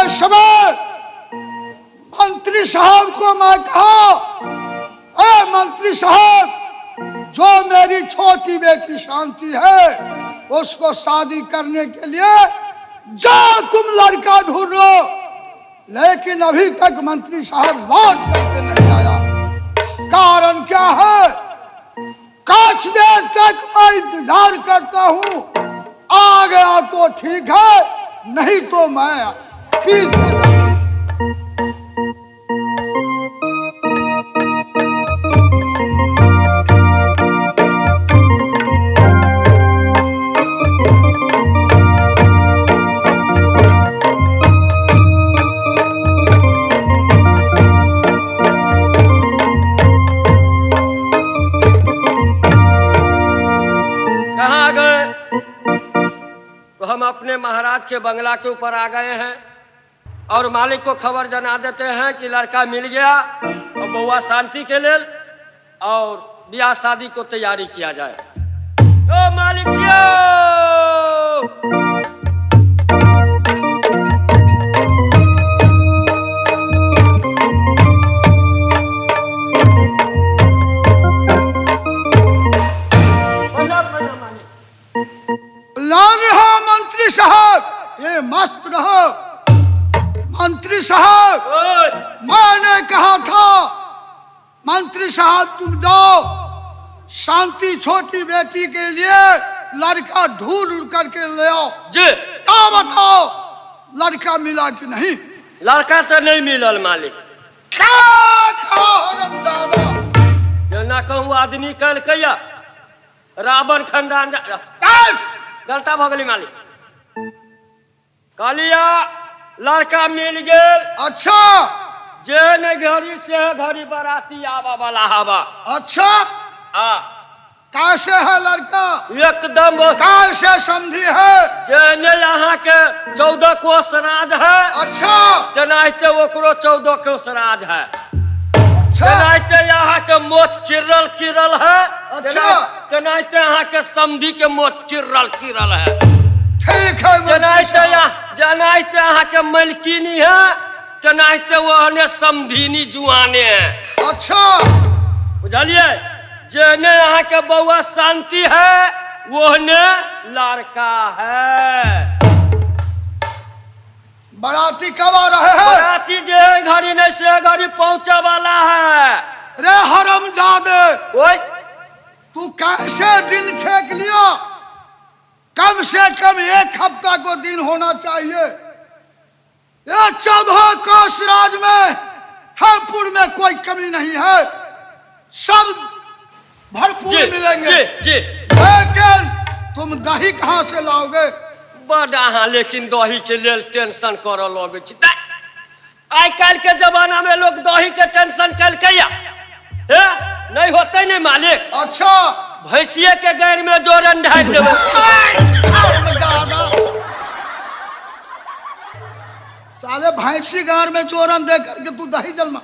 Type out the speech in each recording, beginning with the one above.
समय मंत्री साहब को मैं कहा, अरे मंत्री साहब, जो मेरी छोटी बेटी शांति है उसको शादी करने के लिए जाओ तुम लड़का ढूंढ लो, लेकिन अभी तक मंत्री साहब लौट करके नहीं आया। कारण क्या है? कुछ देर तक मैं इंतजार करता हूं, आ गया तो ठीक है, नहीं तो मैं पीछे। कहाँ गए? तो हम अपने महाराज के बंगला के ऊपर आ गए हैं और मालिक को खबर जना देते हैं कि लड़का मिल गया और बउआ शांति के लेल और ब्याह शादी को तैयारी किया जाए। ओ मालिक छियो। प्रणाम प्रणाम मालिक। लाल रहो मंत्री साहब, ये मस्त रहो मंत्री साहब। ओए, मैंने कहा था मंत्री साहब तुम जाओ शांति छोटी बेटी के लिए लड़का ढूंढ उड़ करके ले आओ। जी। क्या बताओ लड़का मिला कि नहीं? लड़का तो नहीं मिलल मालिक। क्या कहा हरामजादा? ना कहूँ आदमी कल कैया रावण खानदान चल! गलता भऽ गेलै मालिक। कहलिया लड़का मिल गेल। अच्छा। जे नहि घड़ी से घड़ी बराती आबऽ वाला हवा। अच्छा। आ कैसे है लड़का? एकदम। कैसे समझी है? जेहने अहाँके 14 कोस राज है। अच्छा। तेनाहिते ओकरो 14 कोस राज है। अच्छा। तेनाहिते अहाँके मोछ किरल किरल है। अच्छा। तेनाहिते अहाँके समधि के मोछ किरल किरल है। ठीक है मंत्री जेनाहिते साहब। जेनाहिते अहाँके मलकिनी है तेनाहिते ओहने समधिनी जुआने है। अच्छा। बुझलियै? जेहने अहाँके बउआ शांति है ओहने लड़का है। बाराती कब आ रहे हैं? बराती जे घड़ी नहीं से घड़ी पहुंचे वाला है। रे हरामजादे। ओए। तू कैसे दिन ठेक लिया? कम से कम एक हफ्ता को दिन होना चाहिए। ये 14 कोस राज में हेमपुर में कोई कमी नहीं है, सब भरपूर जी। मिलेंगे। जी जी। लेकिन तुम दही कहाँ से लाओगे? बड अहाँ लेकिन दही के लेल टेंशन करऽ लगै छी। आइ काल्हि के जमाना में लोग दही के टेंशन केलकैया हे? नहीं होते नहीं मालिक। अच्छा। भैंसिए के गैर में जोरन ढारि देबै। साले भैंसी गार में जोरन दे करके तू दही जलमा।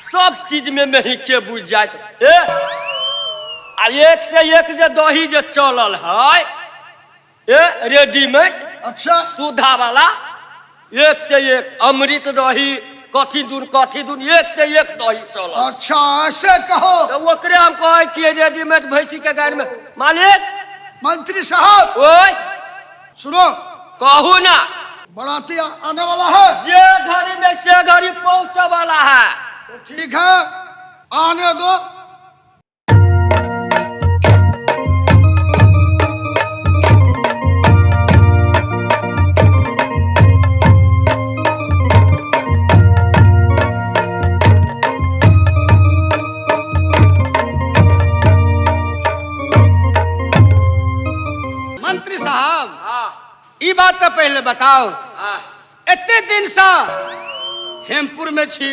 सब चीज में मेही के बुझ जात हे। आ एक से एक जे दही जे चलल है ए रेडीमेड। अच्छा। सुधा वाला एक से एक अमृत दही कथी दून कथी दून एक से एक दही चलल। अच्छा ऐसे कहो। तऽ ओकरे हम कहै छियै रेडीमेड भैंसी के गाड़ में मालिक। मंत्री साहब। ओए। सुनो। कहू ना। बाराती आने वाला है। जे घड़ी में से घड़ी पहुंचे वाला है। तो ठीक है आने दो। मंत्री साहब, ई बात तो पहले बताओ, एते दिन से हेमपुर में छी,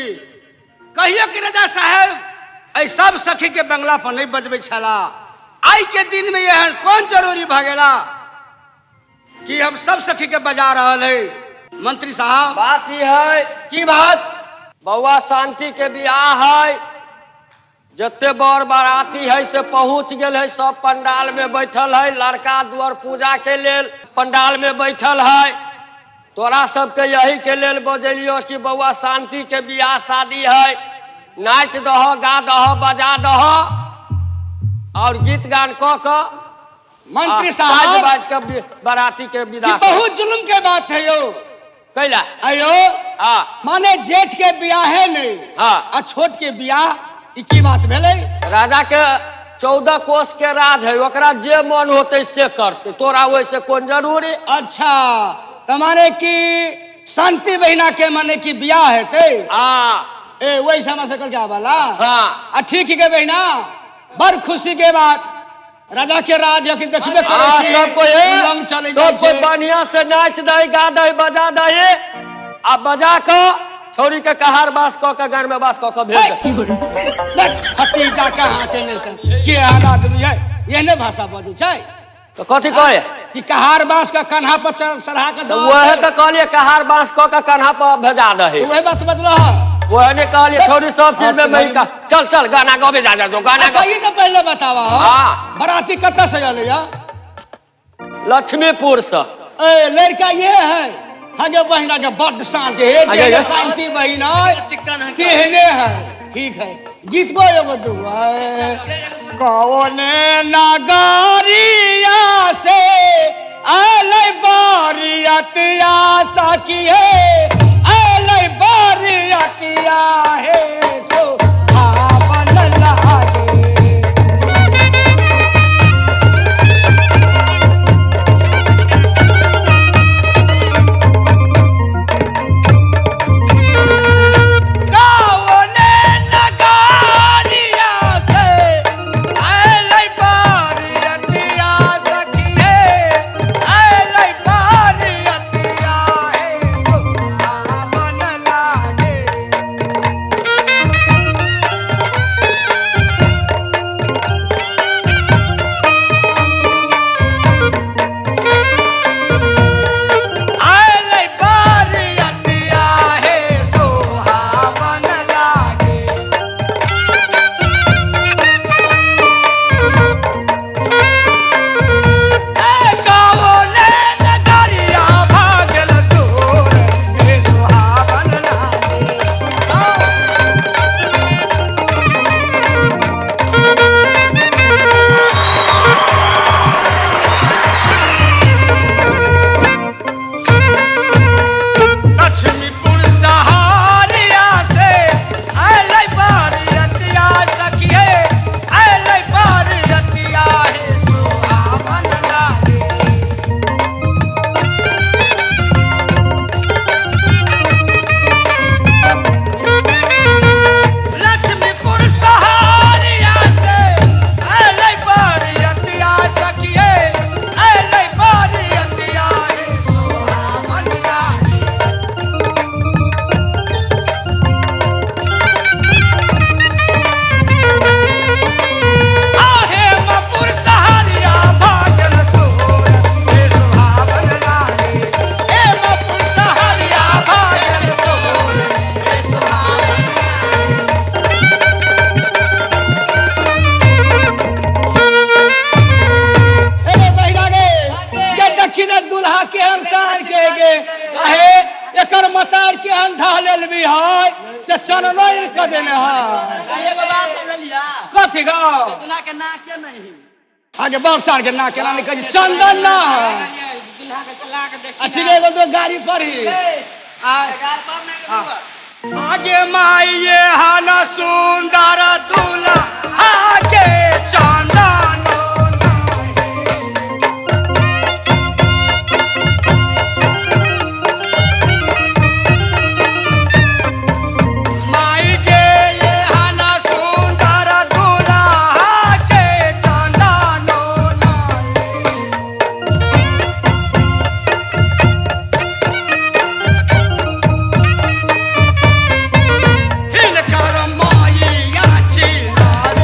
कहियो कि राजा साहेब एहि सब सखी के बंगला पर नहीं बजबै छला, आइ के दिन में एहन कौन जरूरी भऽ गेला कि हम सब सखी के बजा रहल है? मंत्री साहब बात ई है। की बात? बउआ शांति के बियाह है, जते बर बाराती है से पहुंच गेल है, सब पंडाल में बैठल है, लड़का दुआर पूजा के लेल पंडाल में बैठल है। तोरा सबके यही के लेल बजेलियो कि बौआ शांति के बियाह शादी है, नाच दह, गा दह, बजा दह और गीत गान क क मंत्री साज साहब बाज के बाराती के विदा। बहुत जुल्म के बात है यो। कैला अयो हाँ माने जेठ के बियाह है नहीं हाँ आ छोट के बियाह ई की बात भेलै? राजा के 14 कोस के राज है, ओकरा जे मन होते से करते, तोरा वैसे कोन जरूरी? अच्छा त माने कि शांति बहिना के माने कि बियाह हेतै। हाँ ए वही समय से क्या वाला। हाँ आ ठीक है बहिना, बड़ खुशी के बात, राजा के राज है कि देखबे करै छी, सब कोई लंग चलै सब जाइ कोई छै। बढ़िया से नाच दही, गा दही, बजा दही आ बजा क छौरी के कहार बास क के घर में बास क के भेज दे। भतीजा कहाँ के नहीं के आदमी है, एहने भाषा बजै छै। तो कथी कहे कि कहार बांस का कन्हा पर चढ़ा के तो वह तो कहलिए कहार बांस क के कन्हा पर भेजा दही, वही बात बदला वह ने कहलिए छौरी सब चीज में मैं का चल चल गाना गाबे जा जा जो गाना अच्छा ये तो पहले बतावा। हाँ बराती कतऽ से आयल या? लक्ष्मीपुर से। ए लड़का ये है हगे बहिना के बड्ड शान के हे जे शांति बहिना तेहने है। ठीक है गीत गो एगो दूगो। कौने नगरिया से आलै बारियतिया सखिए, आलै बारियतिया हे सो भावन लागे। आगे बरसार के ना केना नहीं कही चंदन ना आ ठीक है तो गाड़ी पर ही आगे माई हन सुंदर दूल्हा आगे चंदन हिलकर माई आछी लाल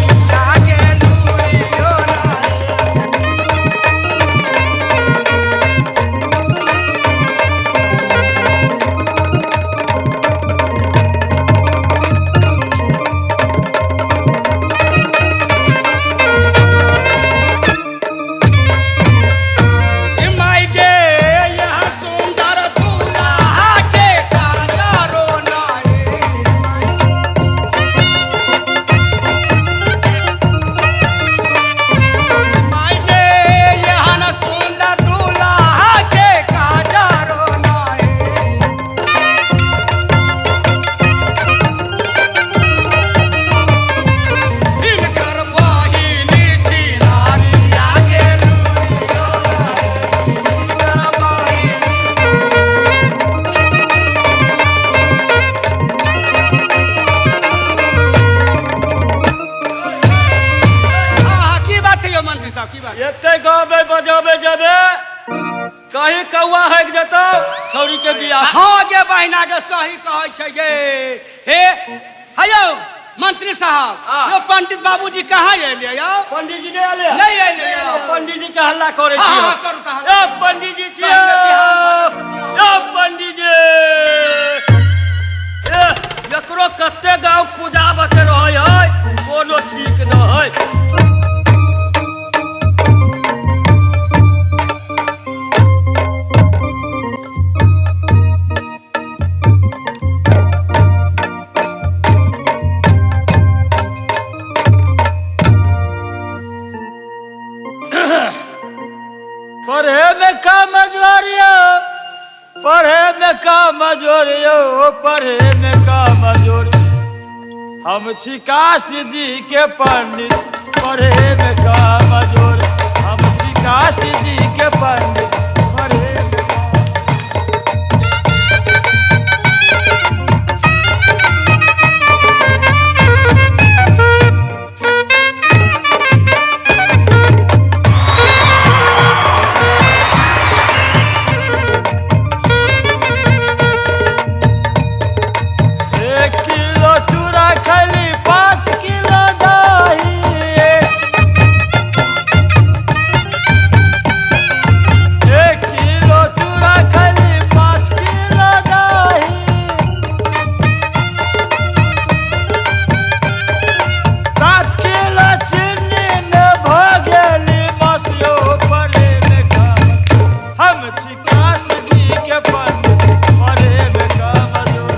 छौरी के बियाह। हाँ गे बहिना गे, सही कहै छै गे। हे हेयौ मंत्री साहब, हाँ। यो पंडित बाबूजी कहाँ एलियै यौ? पंडित जी नहि एलै? नहि एलै यौ। पंडित जी के हल्ला करै हाँ, छी। हाँ, करू तऽ हल्ला। ए पंडित जी छियै, सही में बिहार ए पंडित जी, ए एकरो कते गाँव पूजाबऽ के रहै है, कोनो ठीक न है। पढ़े में का मजोरियो, पढ़े में का मजोरियो, पढ़े में का मजोरी, हम छी काशी जी के पंडित, पढ़े में का मजोरी, हम छी काशी जी के पंडित, पढ़े में का। एक किलो चूड़ा खैली, 5 किलो दही, एक किलो चूड़ा खैली, 5 किलो दही, 7 किलो चीनी में भ गेली मसियो, पढ़े में काम, हम छी काशी जी के पंडित, पढ़े में का मजूर।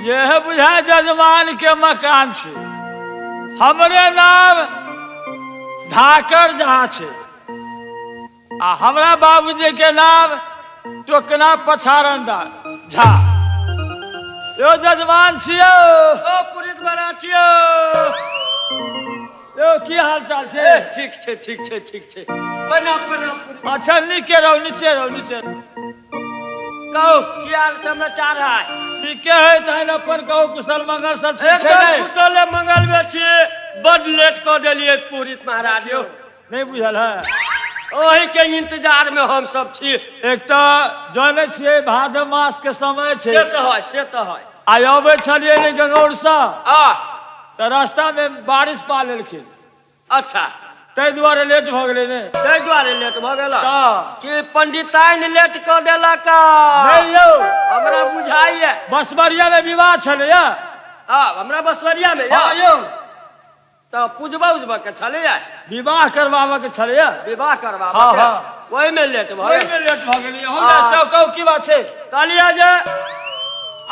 यह बुझा जजमान के मकान छै। हमरे नाम धाकर झा छै आ हमरा बाबूजी के नाम टोकना पछाड़न झा। यो जजमान छियौ। ओ पुरित बड़ा छियौ। यो की हाल चाल छै? ए, ठीक छै, ठीक छै, ठीक छै। प्रणाम प्रणाम पुरित। अच्छा नीके रहू, नीचे रहू, नीचे रहू। कहू की हाल समाचार है? ठीके है, तहन अपन कहू, कुशल मंगल सब ठीक छै? एकदम ने कुशल मंगल में छियै। बड लेट कऽ देलियै पुरित महाराज यौ। नहि बुझल है? ओही के इंतजार में हम सब छी। एक तऽ जानै छियै भादव मास के समय छै। से तऽ है, से तऽ है। आइ अबै छलियै ने गंगौरसँ आ तऽ रास्ता में बारिश पा लेलखिन। अच्छा, ताहि दुआरे लेट भऽ गेलै ने। ताहि दुआरे लेट भऽ गेल? तऽ कि पंडिताइन लेट कऽ देलक? नहि यौ। हमरा बुझाइए। बसबरिया में विवाह छलैया। हाँ, हमरा बसवरिया में। हाँ यौ। तऽ पूजबा उजबा के छलैया? विवाह करवाबऽ के छलैया। विवाह करवाबऽ हाँ, के? हाँ। ओहिमे लेट भऽ गेल? ओहिमे लेट भऽ गेलै। हमरा अच्छा। चौ कहू की बात छै? कहलियै जे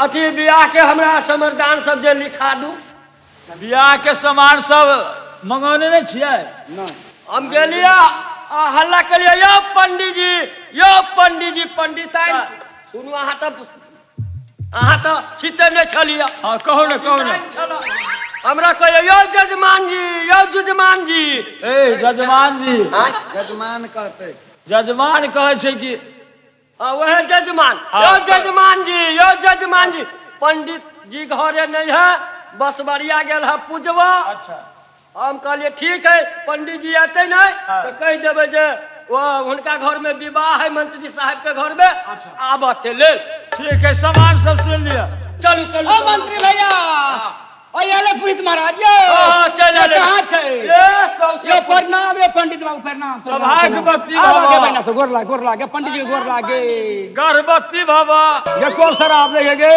अथी बियाह के हमरा समरदान सब जे लिखा दू। बियाह के सामान सब मंगौने नहि छियै? हम गेलियै आ हल्ला केलियै, यौ पंडीजी, यौ पंडीजी, पंडिताइन सुनू, अहाँ तऽ छिते नहि छलियै। हाँ कहू ने, कहू ने। छल हमरा कहैया, यौ जजमान जी, यौ जजमान जी। ए जजमान जी। जजमान कहतै। जजमान कहै छै कि हाँ, वह जजमान। हाँ। यौ जजमान जी, यौ जजमान जी, पंडित जी घरे नहीं है, बसबरिया गेल है पूजवा। अच्छा। हम कहलिए ठीक है, पंडित जी अते नहीं हाँ। तो कह देबै जे वो हुनका घर में विवाह है, मंत्री साहब के घर में। अच्छा। आबऽ के लेल। ठीक है, सामान सब सुन लिअ। चलू चलू। ओ मंत्री भैया, ओ एले पुरोहित महाराज यौ। हाँ, चलि यो एलै। कहाँ छै? ए, सौंसे यो प्रणाम रे पंडित बाबू, प्रणाम। सौभाग्यवती आब बाबा। गे बहिना सब, गोर लागे, गोर लागे पंडित जी के, गोर लागे। गर्भवती बाबा। ये कौन शराब ले गे?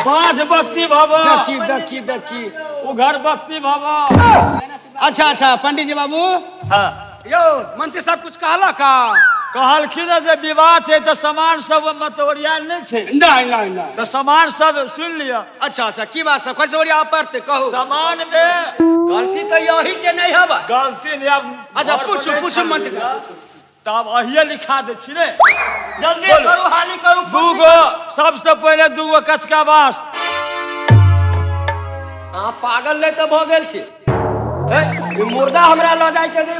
बाझवती बाबा। देखी देखी देखी। उघरवती बाबा। अच्छा अच्छा पंडित जी बाबू। हाँ। यौ मंत्री साहब कुछ कहला का? कहलखिन जे विवाह छै तऽ सामान सब मत ओरियाल नहि छै। नहीं नहीं नहीं। तऽ सामान सब सुन लिअ। अच्छा अच्छा, की बात सब कैसे ओरिया पड़ते कहू? सामान में गलती तो यही के नहीं हवा। गलती नहीं अब। अच्छा, घर पर पूछू, नहि पूछू छलियै। मंत्री साहब। तब अहिये लिखा दै छी ने। जल्दी बोलू। करू, हाली करू। दूगो, सबसे पहिले दूगो कचका बाँस, अहाँ पागल नहि तऽ भऽ गेल छी? हे, ई मुर्दा हमरा लऽ जायके जे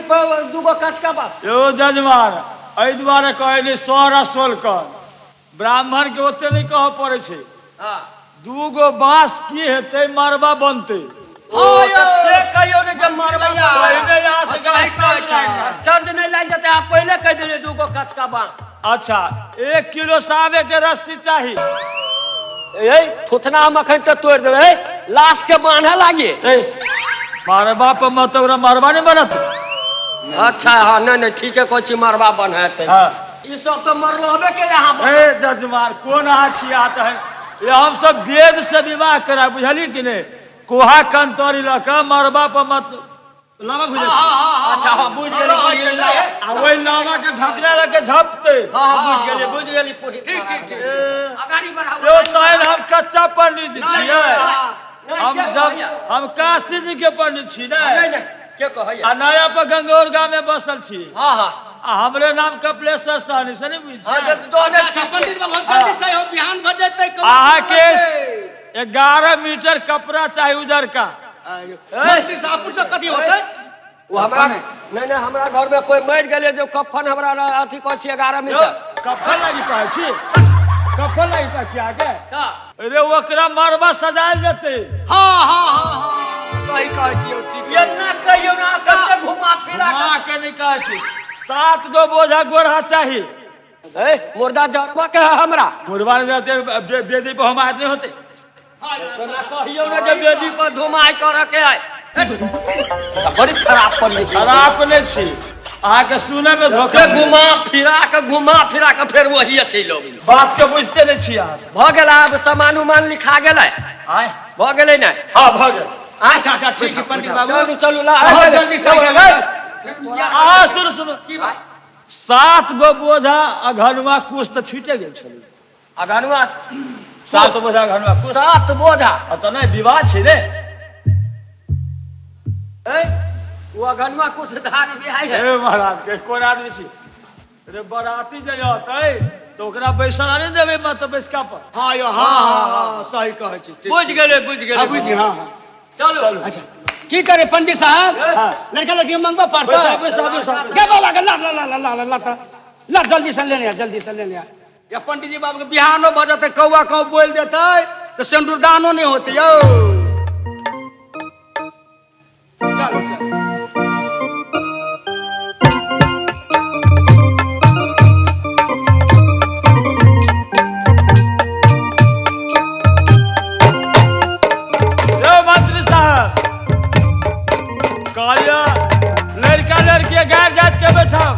दूगो कचका बात। यौ जजमान, एहि दुआरे कहै नहि सर आ सोलकन, ब्राह्मण के ओते नहि कहऽ पड़ै छै। हँ। दूगो बाँस की हेतै, मरबा बनतै। ओ तऽ से कहियौ ने जे मरबा। पहिने यहाँ से आश्चर्य लागि। आश्चर्य नहि लागि जेतै? अहाँ पहिले कहि देलियै दूगो कचका बाँस। अच्छा, 1 किलो सामे के रस्सी चाही। ए थुथना हम अखन तक तोड़ि देबै, लाश के बान्हऽ लागी। ए, मरबा पर मत, ओकरा मरबा नहि बनत। अच्छा, हाँ, नहि नहि, ठीके कहै छी, मरबा बन्हेतै। हाँ। ई सब तऽ मरलहबे के यहाँ। ए जजमान, कोन अहाँ छी? आता है ये हम सब वेद से विवाह करा, बुझलियै कि नहि? कोहा कंतरी लऽ कऽ मरबा पर मत लावा बुझै। अच्छा, हाँ, बुझि गेली, बुझि गेली। आ ओहि लावा के ढकना लऽ के झपतै। हाँ हाँ, बुझि गेली, बुझि गेली। ठीक ठीक ठीक। ए, अगाड़ी बढ़ाउ। यौ, तहन हम कच्चा पंडित जी छियै। नहि, हम के जब कहैया? हम काशी जी के पंडित छी ने। नहि नहि, के कहैया? आ नया पर गंगौर गाँव में बसल छी। हाँ हाँ। आ हमरे नाम कपिलेश्वर सहनी से नहीं बुझ। हाँ, जने छी। पंडित बाबू, जल्दी से हो, बिहान भऽ जेतै। अहाँके 11 मीटर कपड़ा चाही, उजरका। मंत्री साहब, पूछो कथी होतै। ओ हमरा नहि नहि, हमरा घर में कोई मरि गेलै जो कफन हमरा अथी कहै छी 11 यौ, मीटर। कफन लागी कहै छी? कफन लागी कहै छी अहाँके? तऽ अरे, ओकरा मरबा सजायल जेतै। हाँ हाँ हाँ हाँ, सही कहै छी यौ, ठीक। एना कहियौ ना, कते घुमा फिरा के। माँ के नहि कहै छी। 7 गो बोझा गोरहा चाही। ए, मुर्दा जरबा के है हमरा। मुर्बा नहि जेतै, वेदी पर हम आदमी होतै। तोरा कहियौ ने जे वेदी पर धुमाइ करऽ के है। बड़ी खराब पंडित जी। खराब नहि छी, अहाँके सुनै मे धोखा। के घुमा फिरा के, घुमा फिरा के फेर वही चलि अबै। बात के बुझते नहि छी अहाँ सब। भऽ गेल? आब सामान उमान लिखा गेलै? आँय? भऽ गेलै ने? हँ, भऽ गेल। अच्छा अच्छा, ठीक है पंडित बाबू। चलू चलू, ला। बहुत जल्दी से गेल। अहाँ सुनू सुनू। की भाई? 7 गो बोझा अघनुआ कुश तऽ छूटे गेल छलै। अगनुआ? 7 बोझा अघनुआ कुश। 7 बोझा? आ तऽ नहि, विवाह छै ने। ए, ओ अगनुआ कुश धान बिहाय है? हे महाराज के, कोन आदमी छी रे? बराती जे अतै तऽ ओकरा बैसल नहि देबै मत बैसका पर। हाँ यौ, हाँ हाँ हाँ, सही कहै छी, ठीक। बुझि गेलै, बुझि गेलै। हाँ, बुझि गेलै, हाँ हाँ। चलू। अच्छा, की करे पंडित साहब? हाँ। लड़का लड़की मंगवा पड़ता। बैसा बैसा बैसा। गे बाबा के, ला ला ला ला ला ला ला ला ला, जल्दी से लेने आ, जल्दी से लेने आ। या पंडित जी बाबू के बिहानो भऽ जेतै, कौआ कौ बोल देतै तऽ सिन्दूरदानो नहि होतै यौ। चलो चलो। यौ मंत्री साहब, कहलियै लड़का लड़की गैर जात के बैठाओ।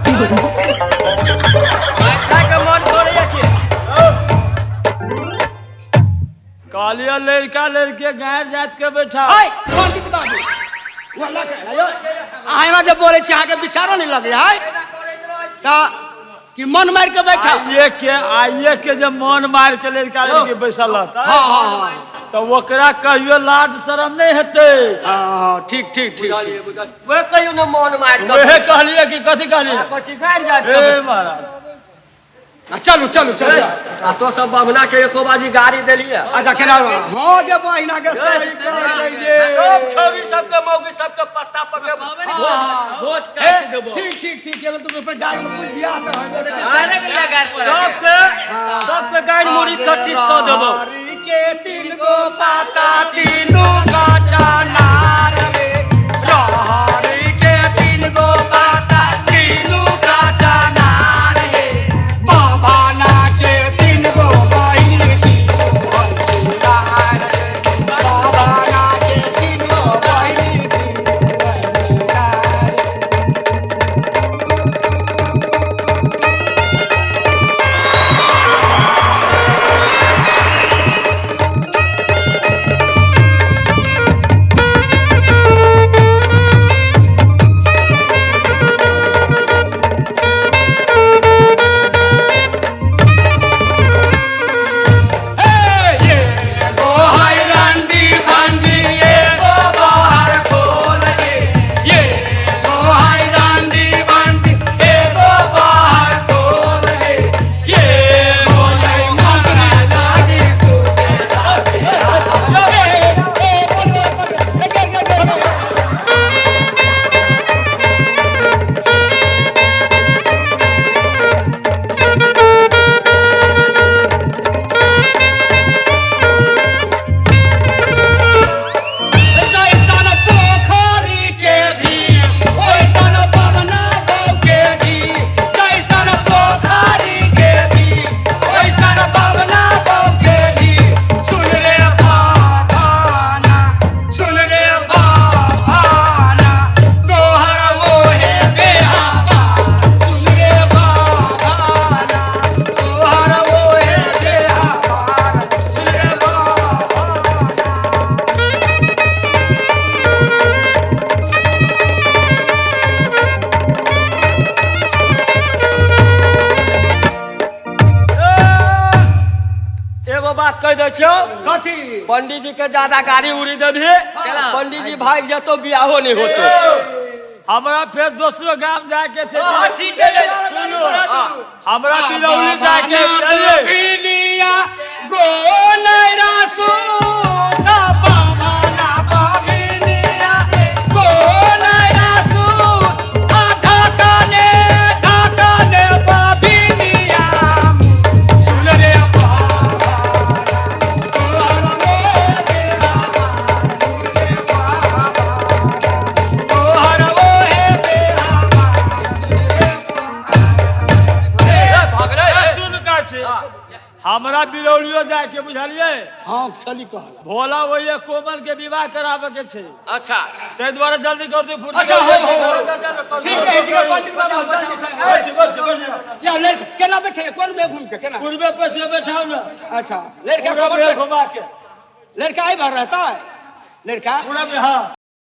खायके मन करैया की? कहलियै लड़का लड़की गैर जात के बैठाओ। हाय पंडित बाबू, वल्ला के यौ, अहाँ एना जे बोलै छी, अहाँके विचारो नहि लगै है तऽ कि मन मारि के बैठा? आइए के जे मन मार के लड़का लड़की बैसल रहतै हाँ हाँ हाँ तऽ ओकरा कहियो लाज शरम नहि हेतै। हाँ हाँ, ठीक ठीक ठीक ठीक। बुझलियै, बुझलियै। वएह कहियो ने मन मारि कऽ। वएह कहलियै कि कथी कहलियै? कथी गाड़ि जात? हे महाराज। आ, चलू चलू चलू। आ तो सब बभना के एको बाजी गाड़ी देलियै? अच्छा, केना? हाँ गे बहिना के, सही कहै छै गे। सब छौरी सबके, मौगी सबके पत्ता पर के भोज भोज काटि देबो। ठीक ठीक ठीक, एगो तो ऊपर डाल में कुछ बियाह तऽ होबे करतै। सबके सबके गाड़ि मुड़ी कच्चीस कऽ देबो। हरी के तीन गो पाता, तीनू गाछा नार रे। रहरी के तीन गो पाता, तीनू गाछा नार रे। बाबाना के तीन गो बहिनी, तीनू हलचुरार रे। बाबाना के तीन गो बहिनी, तीनू हलचुरार रे। दै छियौ। कथी? पंडित जी के ज्यादा गाड़ी उड़ी देबही, पंडित जी भागि जेतौ, बियाहो नहि होतौ। हमरा फेर दोसरो गाम जाय के छै। हाँ, ठीक है। सुनू, हमरा बिरौली जाय के छै। बिनिया गोनरा सुता बाबाना बाबिनिया गोनरा सु आधा काने धाकाने बाबिनिया सुन रे बाबा तोहर रे बाबा सुन रे बाबा तोहर वो हे बाबा। ए, भगलै। सुन का छै, हमरा बिरौलियो जाय के, बुझलियै? हाँ, चली कहला। भोला वही कोमल के विवाह कराबे के छै। अच्छा। ताहि दुआरे जल्दी कर दे फुर्ती। अच्छा, हो हो हो, ठीक है, ठीक है। पंडित बाबू, जल्दी से। या लड़का केना बैठे, कोन में घूम के केना? पूर्वे पश्चिम बैठाउ ने। अच्छा, लड़का पूरा कबर में पे घुमा के। लड़का आई भर रहता है लड़का। पूरा में, हाँ।